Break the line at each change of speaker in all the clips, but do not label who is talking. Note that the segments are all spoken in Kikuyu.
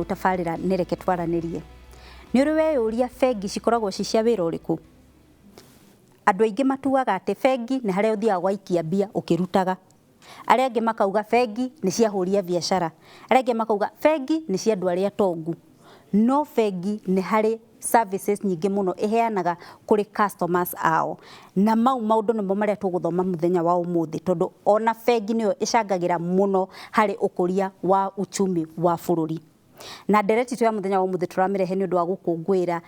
Tabarĩra nĩ Reke Twaranĩrie. Nĩ ũrĩ weyũria bengi cikoragwo ci cia wĩra ũrĩkũ? Andũ aingĩ matuaga atĩ bengi nĩ harĩa ũthiaga gwaikia mbia ũkĩrutaga. Arĩa angĩ makauga bengi nĩ cia ahũri a biacara. Arĩa angĩ makauga bengi nĩ cia andũ arĩa atongu. No bengi nĩ harĩ services nyingĩ mũno ĩheanaga kũrĩ customers ao. Na mau maũndũ nĩmo marĩa tũgũthoma mũthenya wa ũmũthĩ tondũ ona bengi nĩyo ĩcangagĩra mũno harĩ ũkũria wa uchumi wa bũrũri. Na ndereti itũ ya mũthenya wa ũmũthĩ tũramĩrehe nĩ ũndũ wa gũkũngũĩra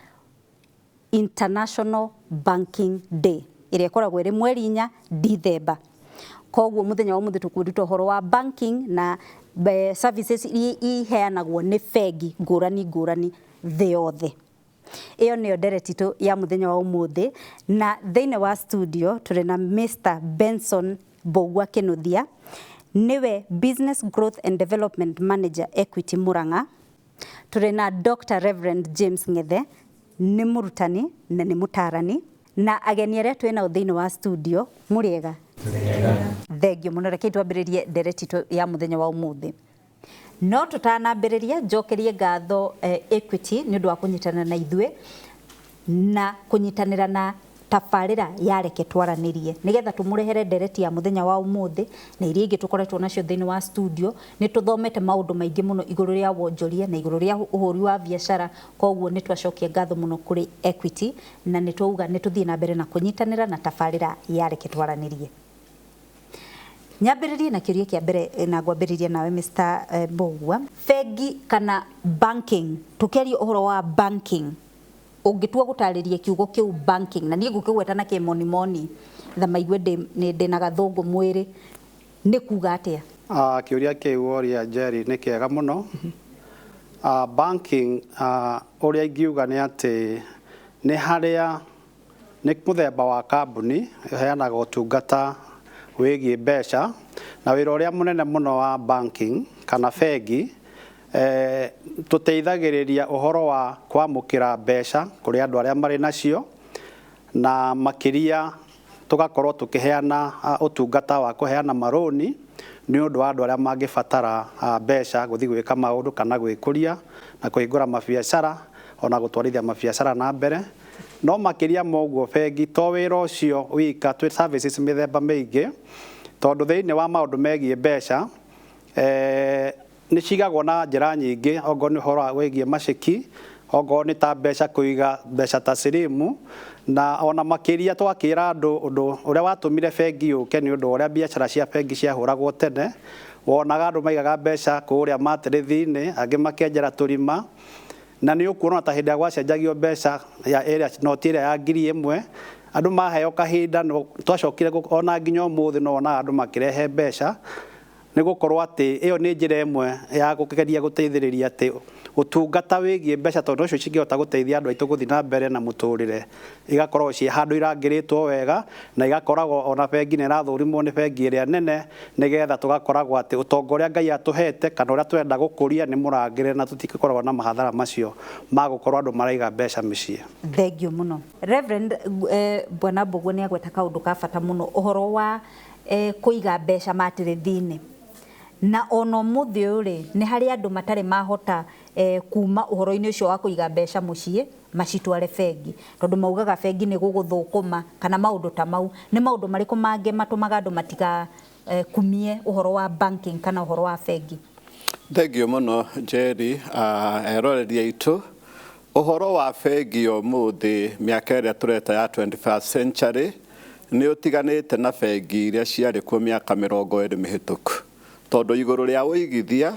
International Banking Day ĩrĩa ĩkoragwo ĩrĩ mweri 4 Dithemba. Koguo mũthenya wa ũmũthĩ tũkwĩruta ũhoro wa banking na services iria iheanagwo nĩ bengi ngũrani ngũrani thĩ yothe. Ĩyo nĩyo ndereti itũ ya mũthenya wa ũmũthĩ na thĩinĩ wa studio tũrĩ na Mr. Benson Mbũgua Kĩnuthia, nĩwe Business Growth and Development Manager Equity Murang'a. Tũrĩ na Dr. Reverend James Ng'ethe, nĩ mũrutani na nĩ mũtarani, na ageni arĩa twĩ nao thĩinĩ wa studio, mũrĩega? Thengio mũno. Rekei twambĩrĩrie ndereti itũ ya mũthenya wa ũmũthĩ. No tũtanambĩrĩria njokerie ngatho Equity nĩ ũndũ wa kũnyitanĩra na ithuĩ na kũnyitanĩra na tabarĩra ya Reke Twaranĩrie nĩgetha tũmũrehere ndereti ya mũthenya wa ũmũthĩ na iria ingĩ tũkoretwo nacio thĩinĩ wa studio. Nĩ tũthomete maũndũ maingĩ mũno igũrũ rĩa wonjoria na igũrũ rĩa ũhũri wa biacara, koguo nĩ twacokia ngatho mũno kũrĩ Equity na nĩ twauga nĩ tũthiĩ na mbere na kũnyitanĩra na tabarĩra ya Reke Twaranĩrie. Nyambĩrĩrie na kĩũria kĩa mbere na ngwambĩrĩria nawe Mr. Mbũgua. Bengi kana banking, tũkĩaria ũhoro wa banking, ũngĩtua gũtarĩria kiugo kĩu banking, na niĩ ngũkĩgweta na kĩmonimoni tha maigue ndĩ na gathũngũ mwĩrĩ, nĩ kuga atĩa?
Kĩũria kĩu woria, Jerry, nĩ kĩega mũno. Banking, ũrĩa ingiuga nĩ atĩ nĩ harĩa nĩ mũthemba wa kambuni ĩheanaga ũtungata wĩgiĩ mbeca, na wĩra ũrĩa mũnene mũno wa banking kana bengi, tũteithagĩrĩria ũhoro wa kwamũkĩra mbeca kũrĩ andũ arĩa marĩ nacio, na makĩria tũgakorwo tũkĩheana ũtungata wa kũheana marũni nĩ ũndũ wa andũ arĩa mangĩbatara mbeca gũthiĩ gwĩka maũndũ kana gwĩkũria na kũhingũra mabiacara ona gũtwarithia mabiacara na mbere. No makĩria ma ũguo, bengi to wĩra ũcio wika, twĩ services mĩthemba mĩingĩ, tondũ thĩinĩ wa maũndũ megiĩ mbeca nĩ cigagwo na njĩra nyingĩ, ongorwo nĩ ũhoro wĩgiĩ maceki, ongorwo nĩ ta mbeca kũiga mbeca taslimu, na ona makĩria twakĩra andũ ũndũ ũrĩa watũmire bengi yũke nĩ ũndũ wa ũrĩa biacara cia bengi ciahũragwo tene. Wonaga andũ maigaga mbeca kũrĩa matĩrĩthi-inĩ, angĩ makenjera tũrima, na nĩ ũkuona ta hĩndĩ ĩrĩa gwacenjagio mbeca ya ĩrĩa noti ĩrĩa ya 1000, andũ maheo kahinda no twacokire ona nginya ũmũthĩ no wonaga andũ makĩrehe mbeca, nĩ gũkorwo atĩ ĩyo nĩ njĩra ĩmwe ya kũgeria gũteithĩrĩria atĩ ũtungata wĩgiĩ mbeca, tondũ ũcio cingĩhota gũteithia andũ aitũ gũthiĩ na mbere na mũtũrĩre, igakorwo ciĩ handũ irangĩrĩtwo wega na igakoragwo ona bengi nĩ ĩrathũrimwo nĩ bengi ĩrĩa nene, nĩgetha tũgakoragwo atĩ ũtonga ũrĩa Ngai atũhete kana ũrĩa tũrenda gũkũria nĩ mũrangĩre na tũtikoragwo na mahathara macio ma gũkorwo andũ maraiga mbeca mĩciĩ.
Thengio mũno, Reverend. Bwana Mbũguo nĩ agweta kaũndũ ka bata mũno, ũhoro wa kũiga mbeca matĩrĩthi-inĩ, na ona ũmũthĩ ũyũ rĩ, nĩ harĩ andũ matarĩ mahota kuma ũhoro-inĩ ũcio wa kũiga mbeca mũciĩ macitware bengi, tondũ maugaga bengi nĩ gũgũthũkũma kana maũndũ ta mau. Nĩ maũndũ marĩkũ mangĩ matũmaga andũ matiga kumie ũhoro wa banking kana ũhoro wa bengi?
Thengio mũno, Jerry. Eroreri aitũ, ũhoro wa bengi ũmũthĩ, mĩaka ĩrĩa tũreta ya 21st century, nĩ ũtiganĩte na bengi iria ciarĩ kuo mĩaka 20 mĩhĩtũku, tondũ igũrũ rĩa ũigithia,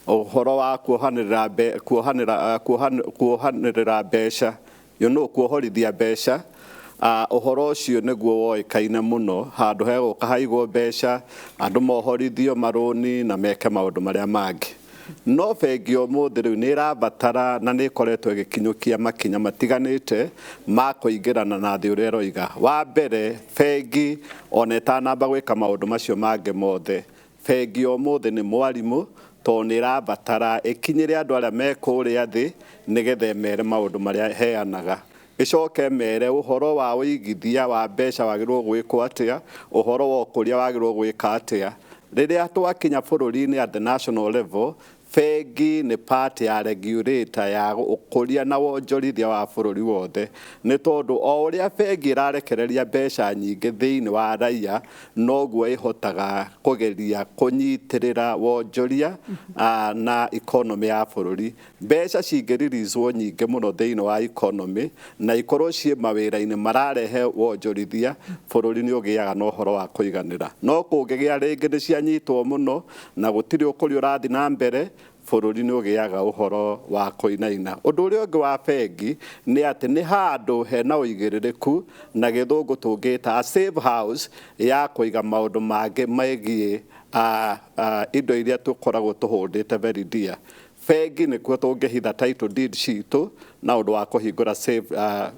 ũhoro wa kuohanĩrĩra kuohanĩrĩra mbeca, kuohorithia mbeca, ũhoro ũcio nĩguo woĩkaine mũno, handũ hegũka haigwo mbeca, andũ mohorithio marũni na meke maũndũ marĩa mangĩ. No bengi ũmũthĩ rĩu nĩ ĩrabatara na nĩ ĩkoretwo ĩgĩkinyũkia makinya matiganĩte ma kũingĩrana na thĩ ũrĩa ĩroiga. Wa mbere, bengi ona ĩtanamba gwĩka maũndũ macio mangĩ mothe, bengi ũmũthĩ nĩ mwarimũ, tondũ nĩ ĩrabatara ĩkinyĩre andũ arĩa me kũrĩa thĩ, nĩgetha ĩmere maũndũ marĩa heanaga, ĩcoke mere ũhoro wa ũigithia wa mbeca wagĩrĩirwo gwĩkwo atĩa, ũhoro wa ũkũria wagĩrĩirwo gwĩka atĩa. Rĩrĩa twakinya bũrũri-inĩ at the national level, Bengi nĩ part ya regulator ya ũkũria na wonjorithia wa bũrũri wothe, nĩ tondũ o ũrĩa bengi ĩrarekereria mbeca nyingĩ thĩinĩ wa raia, noguo ĩhotaga kũgeria kũnyitĩrĩra wonjoria na economy ya bũrũri. Mbeca cingĩririzwo nyingĩ mũno thĩinĩ wa economy na ikorwo ciĩ mawĩra-inĩ mararehe wonjorithia, bũrũri nĩ ũgĩaga na ũhoro wa kũiganĩra. No kũngĩgĩa rĩngĩ nĩ cianyitwo mũno na gũtirĩ ũkũria ũrathiĩ na mbere, bũrũri nĩ ũgĩaga ũhoro wa kũinaina. Ũndũ ũrĩa ũngĩ wa bengi nĩ atĩ nĩ handũ hena ũigĩrĩrĩku, na gĩthũngũ tũngĩta a safe house ya kũiga maũndũ mangĩ megiĩ indo iria tũkoragwo tũhũndĩte very dear. Bengi nĩkuo tũngĩhitha title deed citũ na ũndũ wa kũhingũra safe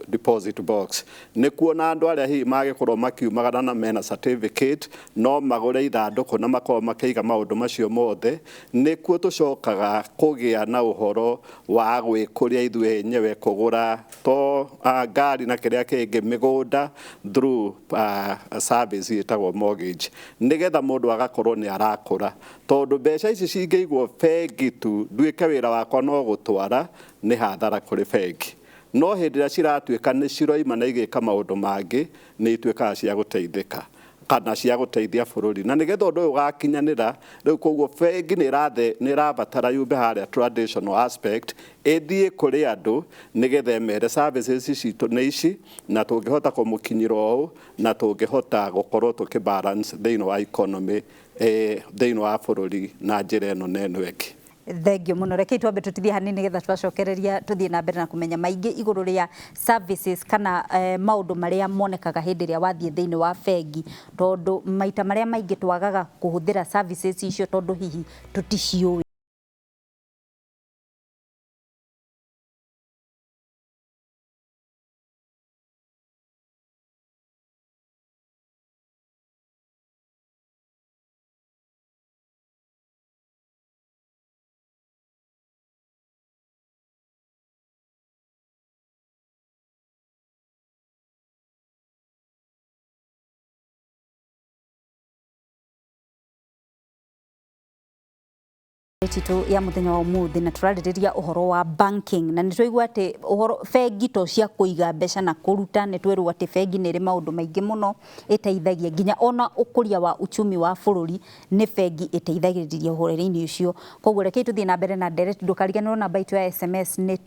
deposit box. Nĩkuo na andũ arĩa hihi mangĩkorwo makiumagara na mena certificate no magũre ithandũkũ na makorwo makĩiga maũndũ macio mothe. Nĩkuo tũcokaga kũgĩa na ũhoro wa gwĩkũria ithuĩ enyewe, kũgũra to ngari na kĩrĩa kĩngĩ, mĩgũnda through service ĩtagwo mortgage, nĩgetha mũndũ agakorwo nĩ arakũra. Tondũ mbeca ici cingĩigwo bengi tu nduĩke wĩra wakwa no gũtwara, nĩ hathara kũrĩ bengi. No hĩndĩ ĩrĩa ciratuĩka nĩ ciroima na igĩka maũndũ mangĩ, nĩ ituĩkaga cia gũteithĩka kana cia gũteithia bũrũri. Na nĩgetha ũndũ ũyũ ũgakinyanĩra rĩu, koguo bengi nĩ ĩrabatara yumbe harĩa traditional aspect, ĩthiĩ kũrĩ andũ nĩgetha ĩmere services citũ nĩ ici, na tũngĩhota kũmũkinyĩra ũũ, na tũngĩhota gũkorwo tũkĩ balance thĩinĩ wa economy, thĩinĩ wa bũrũri na njĩra ĩno na ĩno ĩngĩ.
Thengio mũno. Rekei twambe tũtithie hanini nĩgetha twacokereria tũthiĩ na mbere na kũmenya maingĩ igũrũ rĩa services kana maũndũ marĩa monekaga hĩndĩ ĩrĩa wathiĩ thĩinĩ wa bengi, tondũ maita marĩa maingĩ twagaga kũhũthĩra services icio tondũ hihi tũticiũĩ. Titũ ya mũthenya wa ũmũthĩ na tũrarĩrĩria ũhoro wa banking, na nĩ twaigua atĩ ũhoro bengi to cia kũiga mbeca na kũruta. Nĩ twerwo atĩ bengi nĩ ĩrĩ maũndũ maingĩ mũno ĩteithagia, nginya ona ũkũria wa uchumi wa bũrũri nĩ bengi ĩteithagĩrĩria ũhoro-inĩ ũcio. Koguo rekei tũthiĩ na mbere na ndereti. Ndũkariganĩrwo namba itũ ya SMS nĩ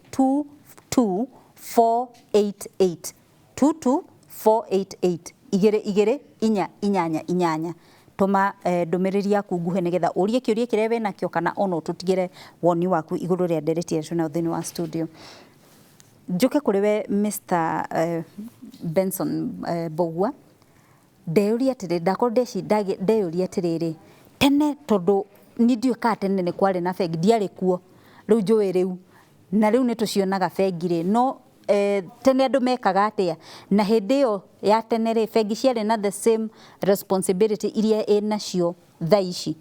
22488, 22488, igĩrĩ igĩrĩ inya inyanya inyanya. Tũma ndũmĩrĩri yaku nguhĩ nĩgetha ũrie kĩũria kĩrĩa wĩ nakĩo kana ona ũtũtigĩre woni waku igũrũ rĩa ndereti ĩrĩa twĩnayo thĩinĩ wa studio. Njũke kũrĩ we Mr Benson Mbugua. Ndeyũria atĩrĩ, ndakorwo ndeyũria atĩrĩrĩ, tene tondũ niĩ ndiũĩ kana tene nĩ kwarĩ na bengi, ndiarĩ kuo rĩu njũĩ rĩu, na rĩu nĩ tũcionaga bengi rĩ, no tene andũ mekaga atĩa? Na hĩndĩ ĩyo ya tene rĩ, bengi ciarĩ na the same responsibility iria ĩnacio thaa ici,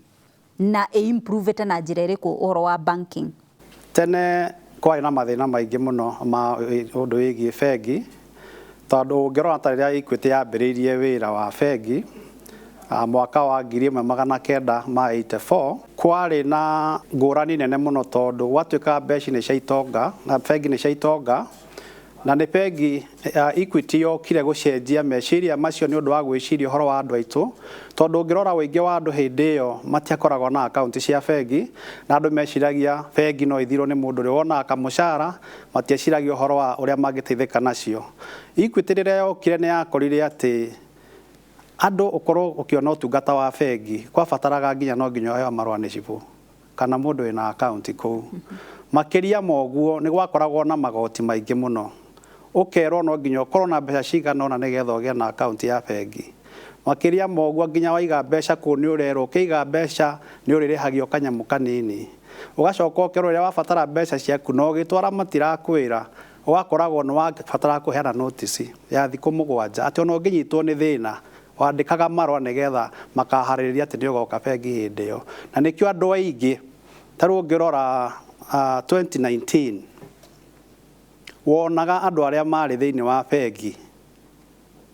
na ĩ improve na njĩra ĩrĩkũ ũhoro wa banking?
Tene kwarĩ na mathĩna maingĩ mũno ma ũndũ wĩgiĩ bengi, tondũ ũngĩrora ta rĩrĩa Equity yambĩrĩirie wĩra wa bengi mwaka wa 1984, kwarĩ na ngũrani nene mũno, tondũ gwatuĩkaga mbeca nĩ cia itonga na bengi nĩ cia itonga, na nĩ bengi ya Equity yokire gũcenjia meciria macio nĩ ũndũ wa gwĩciria ũhoro wa andũ aitũ, tondũ ũngĩrora ũingĩ wa andũ hĩndĩ ĩyo matiakoragwo na akaunti cia bengi, na andũ meciragia bengi no ithirwo nĩ mũndũ ũrĩa wonaga kamũcara, matieciragia ũhoro wa ũrĩa mangĩteithĩka nacio. Equity rĩrĩa yokire nĩ yakorire atĩ andũ ũkorwo ũkĩona ũtungata wa bengi kwabataraga nginya no nginya ũheo marũa nĩ cibũ kana mũndũ wĩna akaunti kũu. Makĩria ma ũguo nĩ gwakoragwo na magoti maingĩ mũno, ũkerwo no nginya ũkorwo na mbeca cigana ũna nĩgetha ũgĩe na akaunti ya bengi. Makĩria ma ũguo nginya waiga mbeca kũu nĩ ũrerwo ũkĩiga mbeca nĩ ũrĩrĩhagio kanyamũ kanini, ũgacoka ũkerwo rĩrĩa wabatara mbeca ciaku na ũgĩtwara matirakwĩra, ũgakoragwo nĩ wabatara kũheana notice ya thikũ 7 atĩ ona ũngĩnyitwo nĩ thĩna wandĩkaga marũa nĩgetha makaharĩrĩria atĩ nĩ ũgoka bengi hĩndĩ ĩyo. Na nĩkĩo andũ aingĩ ta rĩu ũngĩrora 2019 wonaga andũ arĩa marĩ thĩinĩ wa bengi,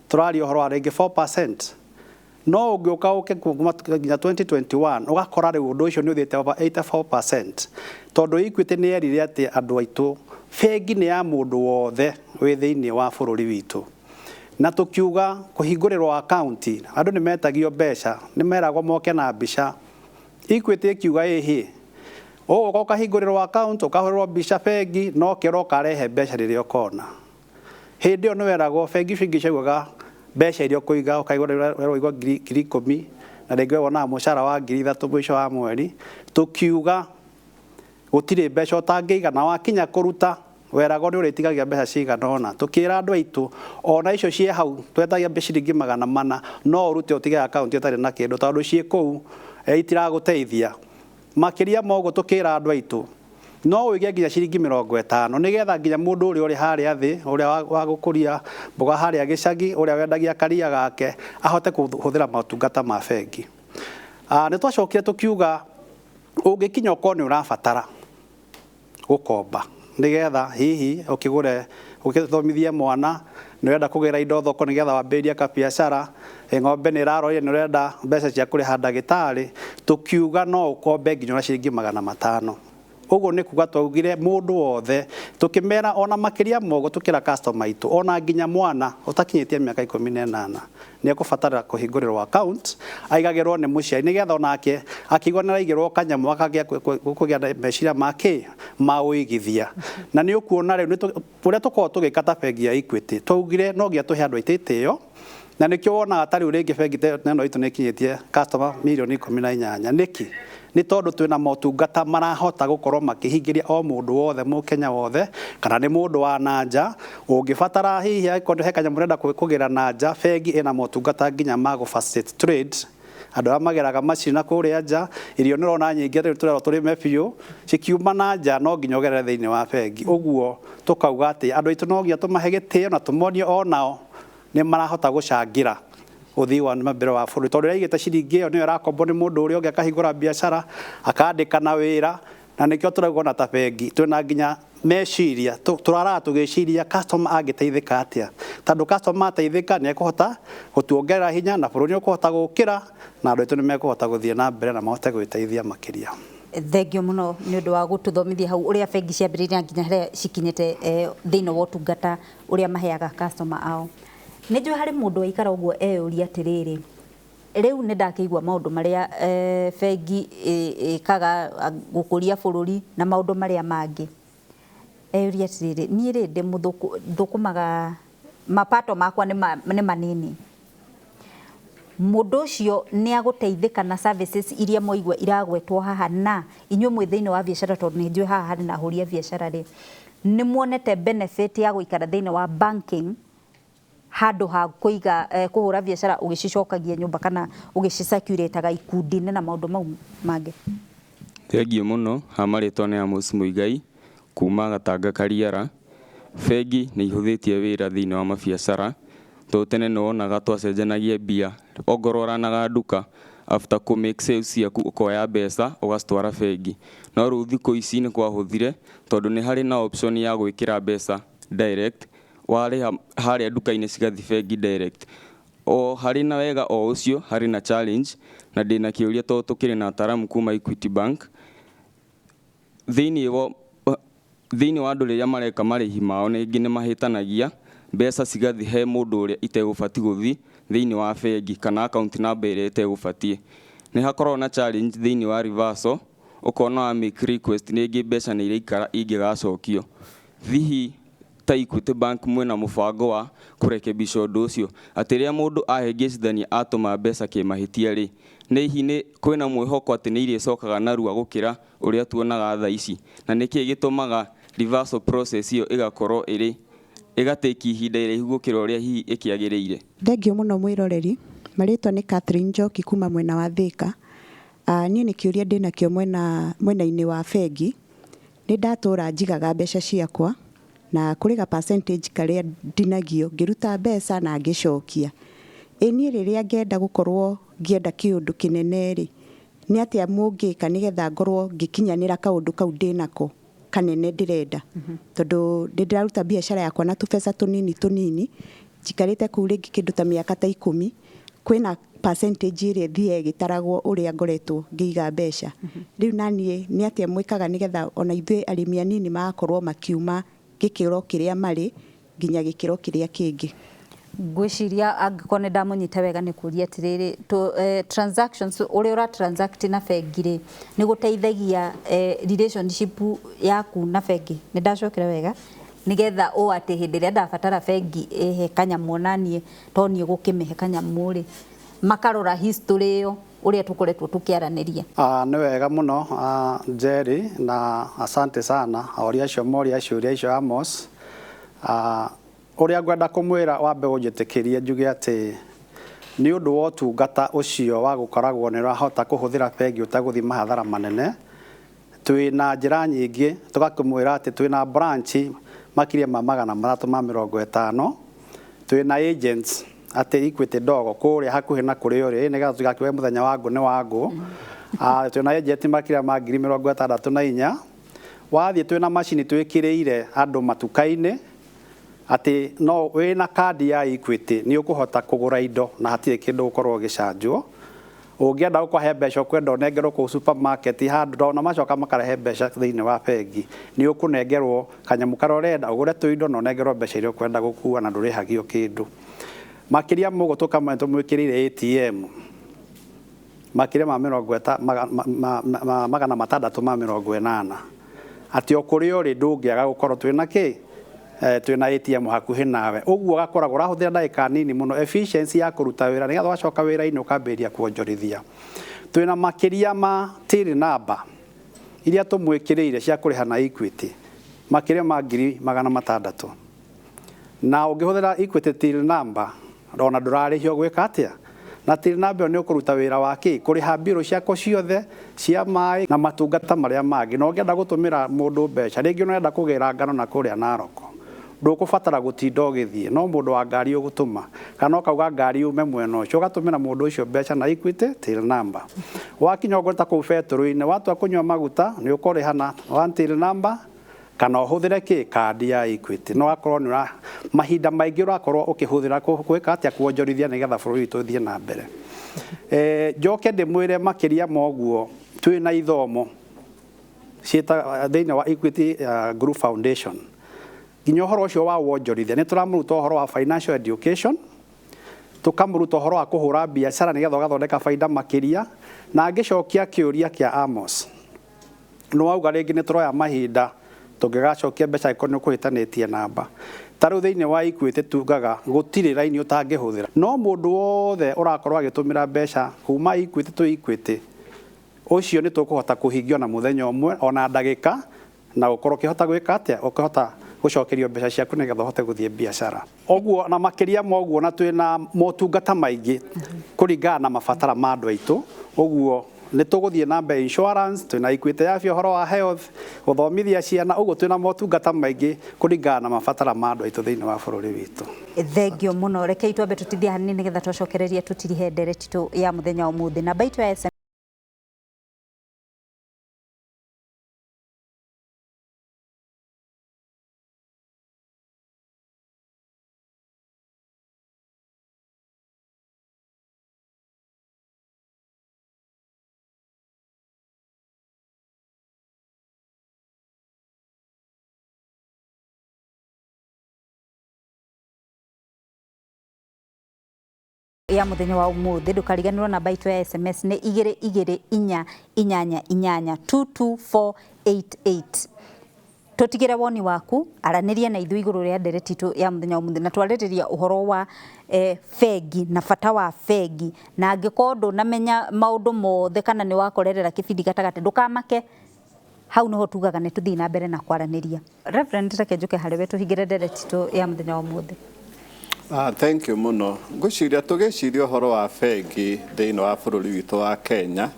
tũraria ũhoro wa rĩngĩ 4%. No ũngĩũka ũke kuma nginya 2021, ũgakora rĩu ũndũ ũcio nĩ ũthiĩte over 84%, tondũ Equity nĩ yerire atĩ andũ aitũ, bengi nĩ ya mũndũ wothe wĩ thĩinĩ wa bũrũri witũ. Na tũkiuga kũhingũrĩrwo akaunti, andũ nĩ metagio mbeca, nĩ meragwo moke na mbica. Equity ĩkiuga ĩhĩ, ũgũka ũkahingũrĩrwo akaunti, ũkahũrĩrwo mbica bengi, no kĩro ũkarehe mbeca rĩrĩa ũkona. Hĩndĩ ĩyo nĩ weragwo, bengi icio ingĩ ciaugaga mbeca iria ũkũiga, ũkaigua werwo 10,000, na rĩngĩ we wonaga mũcara wa 3,000 mũico wa mweri. Tũkiuga gũtirĩ mbeca ũtangĩiga, na wakinya kũruta weragwo nĩ ũrĩtigagia mbeca cigana ũna. Tũkĩra andũ aitũ ona icio ciĩ hau twetagia ciringi 400, no ũrute ũtige akaunti ũtarĩ na kĩndũ, tondũ ciĩ kũu itiragũteithia. Makĩria ma ũguo, tũkĩra andũ aitũ no ũige nginya ciringi 50, nĩgetha nginya mũndũ ũrĩa ũrĩ harĩa thĩ, ũrĩa wa gũkũria mboga harĩa gĩcagi, ũrĩa wendagia karia gake, ahote kũhũthĩra motungata ma bengi. Nĩ twacokire tũkiuga ũngĩkinya ũkorwo nĩ ũrabatara gũkomba, nĩgetha hihi ũkĩgũre, ũgĩthomithie mwana, nĩ ũrenda kũgĩra indo thoko nĩgetha wambĩrĩrie kabiacara, ng'ombe nĩ ĩrarorire, nĩ ũrenda mbeca cia kũrĩha ndagĩtarĩ, tũkiuga no ũkombe nginya ona ciringi 500. Ũguo nĩ kuga twaugire mũndũ wothe, tũkĩmera ona makĩria ma ũguo, tũkĩra customer aitũ ona nginya mwana ũtakinyĩtie mĩaka 18 nĩ ekũbatara kũhingũrĩrwo account, aigagĩrwo nĩ mũciari, nĩgetha onake akĩigua nĩ araigĩrwo kanyamũ akagĩa kũgĩa na meciria make ma ũigithia. Na nĩ ũkuona rĩu ũrĩa tũkoragwo tũgĩka ta bengi ya Equity, twaugire no nginya tũhe andũ aitũ itĩo, na nĩkĩo wonaga ta rĩu rĩngĩ bengi ĩno itũ nĩ ĩkinyĩtie customer mirioni 18. Nĩkĩ? Nĩ tondũ twĩna motungata marahota gũkorwo makĩhingĩria o mũndũ wothe, mũkenya wothe, kana nĩ mũndũ wa nanja ũngĩbatara, hihi angĩkorwo he kanyamũ ũrenda kũgĩra na nja, bengi ĩna motungata nginya ma gũ facilitate trade. Andũ arĩa mageraga macini na kũrĩa nja, irio nĩ ũrona nyingĩ rĩu tũrerwo tũrĩme biũ, cikiuma na nja no nginya ũgerere thĩinĩ wa bengi. Ũguo tũkauga atĩ andũ aitũ no nginya tũmahe gĩtĩo na tũmonie onao nĩ marahota gũcangĩra ũthii wa na mbere wa bũrũri, tondũ rĩrĩa aigĩte ciringi ĩyo nĩyo ĩrakombwo nĩ mũndũ ũrĩa ũngĩ, akahingũra biacara, akandĩka na wĩra. Na nĩkĩo tũrauga ona ta bengi twĩna nginya meciria, tũraraga tũgĩciria customer angĩteithĩka atĩa, tondũ customer ateithĩka nĩ ekũhota gũtuongerera hinya, na bũrũri nĩ ũkũhota gũkĩra, na andũ aitũ nĩ mekũhota gũthiĩ na mbere na mahote gwĩteithia makĩria.
Thengio mũno nĩ ũndũ wa gũtũthomithia hau ũrĩa bengi ciambĩrĩirie nginya harĩa cikinyĩte, thĩinĩ wa ũtungata ũrĩa maheaga customer ao. Nĩ njũĩ harĩ mũndũ waikara ũguo eyũria atĩrĩrĩ, rĩu nĩ ndakĩigua maũndũ marĩa bengi ĩkaga gũkũria bũrũri na maũndũ marĩa mangĩ. Eyũria atĩrĩrĩ, niĩ rĩ ndĩ thũkũmaga, mapato makwa nĩ manini, mũndũ ũcio nĩ agũteithĩka na services iria mwaigua iragwetwo haha? Na inyuĩ mwĩ thĩinĩ wa biacara, tondũ nĩ njũĩ haha harĩ na ahũri a biacara rĩ, nĩ muonete benefit ya gũikara thĩinĩ wa banking handũ ha kũiga, kũhũra biacara ũgĩcicokagia nyũmba kana ũgĩcicirculataga ikundi-inĩ na maũndũ mau mangĩ?
Thengio mũno. Ha marĩtwa nĩ Amos Muigai kuma Gatanga Kariara. Bengi nĩ ihũthĩtie wĩra thĩinĩ wa mabiacara, tondũ tene nĩ wonaga twacenjanagia mbia, ongorwo ũranaga nduka, after kũ make sales ciaku ũkoya mbeca ũgacitwara bengi. No rĩu thikũ ici nĩ kwahũthire, tondũ nĩ harĩ na option ya gwĩkĩra mbeca direct, warĩha harĩa nduka-inĩ cigathiĩ bengi direct. O harĩ na wega o ũcio, harĩ na challenge, na ndĩna kĩũria, tondũ tũkĩrĩ na ataramu kuma Equity Bank thĩinĩ wa andũ, rĩrĩa mareka marĩhi mao rĩngĩ nĩ mahĩtanagia, mbeca cigathiĩ he mũndũ ũrĩa itegũbatiĩ gũthiĩ thĩinĩ wa bengi, kana account number ĩrĩa ĩtegũbatiĩ. Nĩ hakoragwo na challenge thĩinĩ wa reversal, ũkona wa make request rĩngĩ mbeca nĩ iraikara ingĩgacokio. Hihi ta Equity Bank mwĩna mũbango wa kũrekebisha ũndũ ũcio, atĩ rĩrĩa mũndũ ahĩngĩcithania atũma mbeca kĩmahĩtia rĩ, nĩ hihi nĩ kwĩna mwĩhoko atĩ nĩ irĩcokaga narua gũkĩra ũrĩa tuonaga thaa ici? Na nĩkĩĩ gĩtũmaga reversal process ĩyo ĩgakorwo ĩrĩ ĩgatĩki ihinda iraihu gũkĩra ũrĩa hihi ĩkĩagĩrĩire?
Thengio mũno mwĩroreri. Marĩtwa nĩ Catherine Njoki kuma mwena wa Thĩka. Niĩ nĩ kĩũria ndĩnakĩo mwena-inĩ wa bengi. Nĩ ndatũra njigaga mbeca ciakwa na kũrĩ ga percentage karĩa ndinagio ngĩruta mbeca na ngĩcokia. Ĩ niĩ rĩrĩa ngenda gũkorwo ngĩenda kĩũndũ kĩnene rĩ, nĩ atĩa mũngĩka nĩgetha ngorwo ngĩkinyanĩra kaũndũ kau ndĩnako kanene ndĩrenda? Tondũ nĩ ndĩraruta biacara yakwa na tũbeca tũnini tũnini, njikarĩte kũu rĩngĩ kĩndũ ta mĩaka ta 10, kwĩna Percentage ĩrĩa ĩthiaga ĩgĩtaragwo ũrĩa ngoretwo ngĩiga mbeca. Rĩu naniĩ nĩ atĩa mwĩkaga nĩgetha ona ithuĩ arĩmi anini magakorwo makiuma gĩkĩro kĩrĩa marĩ nginya gĩkĩro kĩrĩa kĩngĩ?
Ngwĩciria angĩkorwo nĩ ndamũnyita wega, nĩ kũria atĩrĩrĩ, transactions ũrĩa ũra transact na bengi rĩ, nĩ gũteithagia relationship yaku na bengi. Nĩ ndacokera wega? Nĩgetha ũ atĩ hĩndĩ ĩrĩa ndabatara bengi ĩhe kanyamũ, onaniĩ to niĩ gũkĩmĩhe kanyamũ rĩ, makarora history ĩyo ũrĩa tũkoretwo tũkĩaranĩria.
Nĩ wega mũno, Jerry, na asante sana oria acio moria ciũria icio. Amos, ũrĩa ngwenda kũmwĩra, wambe ũnjĩtĩkĩrie njuge atĩ nĩ ũndũ wa ũtungata ũcio wa gũkoragwo nĩ ũrahota kũhũthĩra bengi ũtagũthiĩ mahathara manene, twĩna njĩra nyingĩ. Tũgakĩmwĩra atĩ twĩna branch makĩria ma 350, twĩna agents atĩ Equity ndogo kũrĩa hakuhĩ na kũrĩa ũrĩ, nĩgetha tũtigakiuge mũthenya wa ngũ nĩ wa ngũ. Twĩna agent makĩria ma 64,000. Wathiĩ, twĩna macini twĩkĩrĩire andũ matuka-inĩ atĩ no wĩna kandi ya Equity nĩ ũkũhota kũgũra indo na hatirĩ kĩndũ gũkorwo ũgĩcanjwo. Ũngĩenda gũkũhe mbeca, ũkwenda ũnengerwo kũu supermarket handũ, ona macoka makarehe mbeca thĩinĩ wa bengi, nĩ ũkũnengerwo kanyamũ karĩa ũrenda ũgũre tũindo na ũnengerwo mbeca iria ũkwenda gũkua na ndũrĩhagio kĩndũ. Makĩria ma ũguo, tũkamwe tũmwĩkĩrĩire ATM makĩria ma mĩrongo ĩta 680 atĩ o kũrĩa ũrĩ ndũngĩaga gũkorwo twĩna kĩ twĩna ATM hakuhĩ nawe. Ũguo ũgakoragwo ũrahũthĩra ndagĩka nini mũno, efficiency ya kũruta wĩra, nĩgetha wacoka wĩra-inĩ ũkambĩrĩria kuonjorithia. Twĩna makĩria ma till number iria tũmwĩkĩrĩire cia kũrĩha na Equity makĩria ma 600,000, na ũngĩhũthĩra Equity till number ona ndũrarĩhio gwĩka atĩa. Na till number ĩyo nĩ ũkũruta wĩra wa kĩ kũrĩha mbirũ ciakwa ciothe cia maĩ na matungata marĩa mangĩ. Na ũngĩenda gũtũmĩra mũndũ mbeca, rĩngĩ ũrenda kũgĩra ngano na kũrĩa Narok, ndũkũbatara gũtinda ũgĩthiĩ, no mũndũ wa ngari ũgũtũma kana ũkauga ngari yume mwena ũcio, ũgatũmĩra mũndũ ũcio mbeca na Equity till number. Wakinya ũguo ta kũu betũrũ-inĩ, watua kũnyua maguta, nĩ ũkũrĩha na one till number kana ũhũthĩre kĩ kandi ya Equity. No akorwo nĩ mahinda maingĩ ũrakorwo ũkĩhũthĩra gwĩka atĩa kuonjorithia nĩgetha bũrũri witũ ũthiĩ na mbere. Njoke ndĩmwĩre makĩria ma ũguo, twĩna ithomo ciĩta thĩinĩ wa Equity Group Foundation, nginya ũhoro ũcio wa wonjorithia nĩ tũramũruta ũhoro wa financial education, tũkamũruta ũhoro wa kũhũra biacara nĩgetha ũgathondeka baida makĩria. Na ngĩcokia kĩũria kĩa Amos, nĩ wauga rĩngĩ nĩ tũroya mahinda tũngĩgacokia mbeca angĩkorwo nĩ ũkũhĩtanĩtie namba. Ta rĩu thĩinĩ wa Equity tugaga gũtirĩ raini ũtangĩhũthĩra, no mũndũ wothe ũrakorwo agĩtũmĩra mbeca kuma Equity to Equity, ũcio nĩ tũkũhota kũhingio na mũthenya ũmwe ona ndagĩka, na ũkorwo ũkĩhota gwĩka atĩa, ũkĩhota gũcokerio mbeca ciaku nĩgetha ũhote gũthiĩ biacara ũguo. Na makĩria ma ũguo, na twĩna motungata maingĩ kũringana na mabatara ma andũ aitũ. Ũguo nĩ tũgũthiĩ na mbere, insurance, twĩna Equity ya afya, ũhoro wa health, gũthomithia ciana. Ũguo twĩna motungata maingĩ kũringana na mabatara ma andũ aitũ thĩinĩ wa bũrũri witũ.
Thengio mũno. Rekei twambe tũtithie hanini nĩgetha twacokereria tũtirihe ndereti itũ ya mũthenya wa ũmũthĩ. Namba itũ ya SMS ya mũthenya wa ũmũthĩ. Ndũkariganĩrwo, namba itũ ya SMS nĩ 22488, 22488. Tũtigĩre woni waku, aranĩria na ithuĩ igũrũ rĩa ndereti itũ ya mũthenya wa ũmũthĩ, na twarĩrĩria ũhoro wa bengi na bata wa bengi. Na angĩkorwo ndũnamenya maũndũ mothe kana nĩ wakorerera kĩbindi gatagatĩ, ndũkamake, hau niho tugaga nĩ tũthiĩ na mbere na kwaranĩria. Reverend, reke njũke harĩ we tũhingĩre ndereti itũ ya mũthenya wa ũmũthĩ.
Thank you mũno. Ngwĩciria tũgĩciria ũhoro wa bengi thĩinĩ wa bũrũri witũ wa Kenya,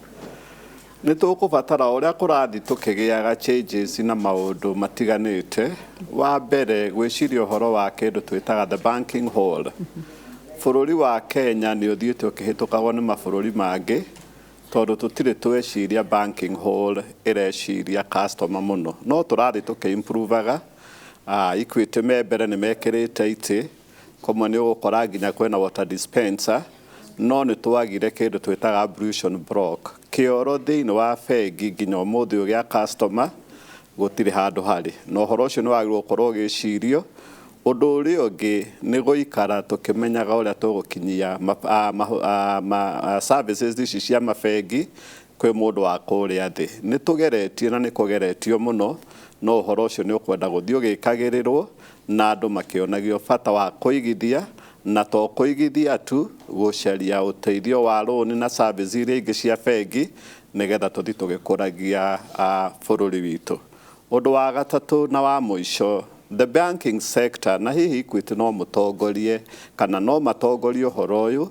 nĩ tũkũbatara ũrĩa kũrathiĩ tũkĩgĩaga changes na maũndũ matiganĩte. Wa mbere, gwĩciria ũhoro wa kĩndũ twĩtaga the banking hall. Bũrũri wa Kenya nĩ ũthiĩte ũkĩhĩtũkagwo nĩ mabũrũri mangĩ tondũ tũtirĩ tweciria banking hall ĩreciria customer mũno, no tũrathiĩ tũkĩ-improvaga. Equity me mbere nĩ mekĩrĩte itĩ kũmwe, nĩ ũgũkora nginya kwĩna water dispenser. No nĩ twagire kĩndũ twĩtaga ablution block, kĩoro thĩinĩ wa bengi. Nginya ũmũthĩ ũyũ gĩa customer gũtirĩ handũ harĩ, na ũhoro ũcio nĩ wagĩrĩirwo gũkorwo ũgĩcirio. Ũndũ ũrĩa ũngĩ nĩ gũikara tũkĩmenyaga ũrĩa tũgũkinyia services ici cia mabengi kwĩ mũndũ wa kũrĩa thĩ. Nĩ tũgeretie na nĩ kũgeretio mũno, no ũhoro ũcio nĩ ũkwenda gũthiĩ ũgĩkagĩrĩrwo na andũ makĩonagio bata wa kũigithia, na to kũigithia tu, gũcaria ũteithio wa rũni na service iria ingĩ cia bengi, nĩgetha tũthiĩ tũgĩkũragia bũrũri witũ. Ũndũ wa gatatũ na wa mũico, the banking sector, na hihi Equity no mũtongorie kana no matongorie ũhoro ũyũ,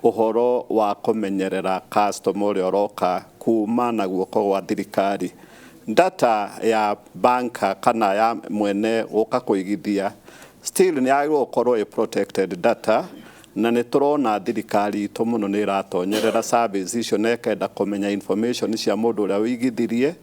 ũhoro wa kũmenyerera customer ũrĩa ũroka kuma na guoko gwa thirikari. Data ya banka kana ya mwene gũka kũigithia still nĩ yagĩrĩirwo gũkorwo ĩ protected data, na nĩ tũrona thirikari itũ mũno nĩ ĩratonyerera service icio na ĩkenda kũmenya information cia mũndũ ũrĩa ũigithirie.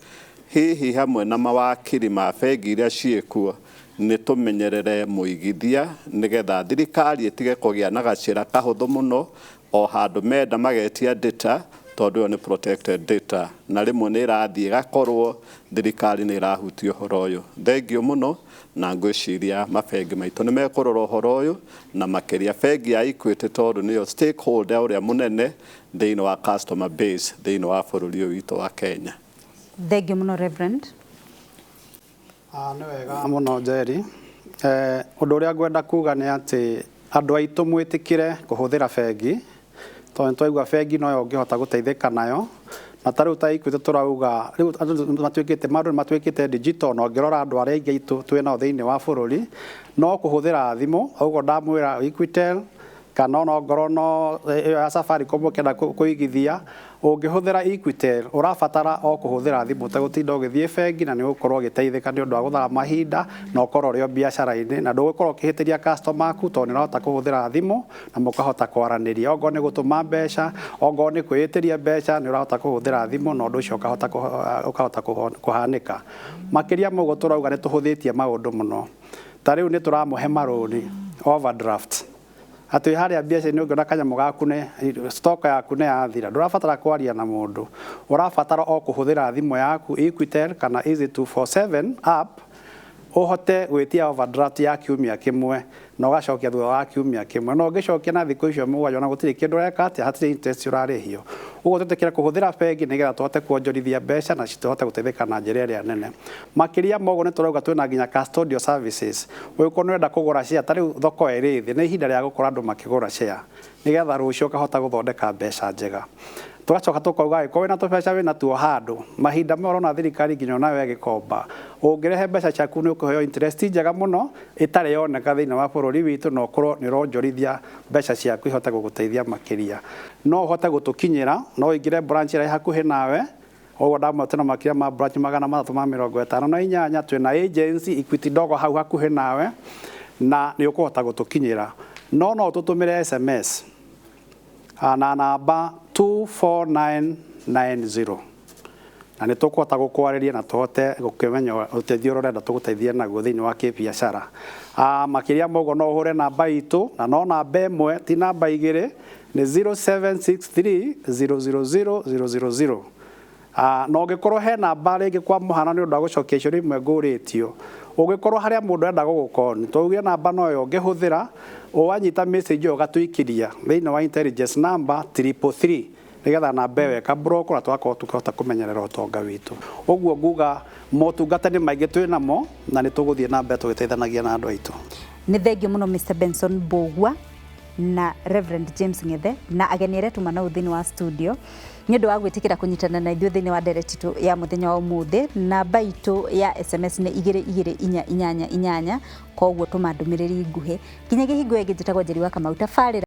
Hihi hamwe na mawakiri ma bengi iria ciĩkuo, nĩ tũmenyerere mũigithia, nĩgetha thirikari ĩtige kũgĩa na gacĩra kahũthũ mũno o handũ menda magetia data, tondũ ĩyo nĩ protected data, na rĩmwe nĩ ĩrathiĩ ĩgakorwo thirikari nĩ ĩrahutia ũhoro ũyũ. Thengiũ mũno, na ngwĩciria mabengi maitũ nĩ mekũrora ũhoro ũyũ, na makĩria bengi ya Equity, tondũ nĩyo stakeholder ũrĩa mũnene thĩinĩ wa customer base thĩinĩ wa bũrũri ũyũ witũ wa Kenya.
Thengiũ mũno, Reverend.
Nĩ wega mũno, Njeri. Ũndũ ũrĩa ngwenda kuga nĩ atĩ andũ aitũ mwĩtĩkĩre kũhũthĩra bengi, tondũ nĩ twaigua bengi noyo ũngĩhota gũteithĩka nayo. Na ta rĩu ta Equity tũrauga rĩu andũ matuĩkĩte, maũndũ nĩ matuĩkĩte digital, na ũngĩrora andũ arĩa aingĩ aitũ twĩ nao thĩinĩ wa bũrũri no kũhũthĩra thimũ. Ũguo ndamwĩra Equitel kana ona ongorwo no ĩyo ya Safaricom ũkĩenda kũigithia, ũngĩhũthĩra Equitel ũrabatara o kũhũthĩra thimũ ũtegũtinda ũgĩthiĩ bengi, na nĩ ũgũkorwo ũgĩteithĩka nĩ ũndũ wa gũthara mahinda na ũkorwo ũrĩ o biacara-inĩ, na ndũgũkorwo ũkĩhĩtĩria customer aku, tondũ nĩ ũrahota kũhũthĩra thimũ na mũkahota kwaranĩria. Ongorwo nĩ gũtũma mbeca, ongorwo nĩ kwĩĩtĩria mbeca, nĩ ũrahota kũhũthĩra thimũ na ũndũ ũcio ũkahota kũhanĩka. Makĩria ma ũguo, tũrauga nĩ tũhũthĩtie maũndũ mũno. Ta rĩu nĩ tũramũhe marũni, overdraft, atĩ harĩa biacara-inĩ ũngĩona kanyamũ gaku nĩ stock yaku nĩ yathira, ndũrabatara kwaria na mũndũ, ũrabatara o kũhũthĩra thimũ yaku Equitel kana Easy 247 app, ũhote gwĩtia overdraft ya kiumia kĩmwe na ũgacokia thutha wa kiumia kĩmwe. Na ũngĩcokia na thikũ icio 7, ona gũtirĩ kĩndũ ũreka atĩa, hatirĩ interest ũrarĩhio. Ũguo twĩtĩkĩre kũhũthĩra bengi nĩgetha tũhote kuonjorithia mbeca na tũhote gũteithĩka na njĩra ĩrĩa nene. Makĩria ma ũguo, nĩ tũrauga twĩna nginya custodial services. Ũngĩkorwo nĩ ũrenda kũgũra share, ta rĩu thoko ĩrĩ thĩ, nĩ ihinda rĩa gũkorwo andũ makĩgũra share nĩgetha rũciũ ũkahota gũthondeka mbeca njega. Tũgacoka tũkauga angĩkorwo wĩna tũbeca wĩna tuo handũ, mahinda maya ũrona thirikari nginya onayo ĩgĩkomba, ũngĩrehe mbeca ciaku nĩ ũkũheo interest njega mũno ĩtarĩ yoneka thĩinĩ wa bũrũri witũ, na ũkorwo nĩ ũronjorithia mbeca ciaku ihote gũgũteithia makĩria. No ũhote gũtũkinyĩra, no ũingĩre branch ĩrĩa ĩ hakuhĩ nawe. Ũguo ndamwĩra twĩna makĩria ma branch 358, twĩna agency Equity ndogo hau hakuhĩ nawe, na nĩ ũkũhota gũtũkinyĩra. No tũtũmĩre SMS na namba 24990, na nĩ tũkũhota gũkwarĩria na tũhote gũkĩmenya ũteithio ũrĩa ũrenda tũgũteithie naguo thĩinĩ wa kĩbiacara. Makĩria ma ũguo, no ũhũre namba itũ, na no namba ĩmwe, ti namba igĩrĩ, nĩ 0763 000 000. Na ũngĩkorwo he namba rĩngĩ, kwa mũhano, nĩ ũndũ wa gũcokia icio imwe ngũrĩtio, ũngĩkorwo harĩa mũndũ enda gũgũkoni, tũuge namba noyo ũngĩhũthĩra, wanyita message ĩyo ũgatũikĩria thĩinĩ wa intelligence number 333, nĩgetha namba ĩyo ĩka na tũgakorwo tũkĩhota kũmenyerera ũtonga witũ. Ũguo nguga motungata nĩ maingĩ twĩ namo, na nĩ tũgũthiĩ na mbere tũgĩteithanagia na andũ aitũ.
Nĩ thengio mũno, Mr Benson Mbũgua na Reverend James Ng'ethe na ageni arĩa tuma nao thĩinĩ wa studio, nĩ ũndũ wa gwĩtĩkĩra kũnyitana na ithuĩ thĩinĩ wa ndereti itũ ya mũthenya wa ũmũthĩ. Namba itũ ya SMS nĩ 22488, koguo tũma ndũmĩrĩri nguhĩ. Nginyagia hingo ĩngĩ, njĩtagwo Njeri wa Kamau, tabarĩra.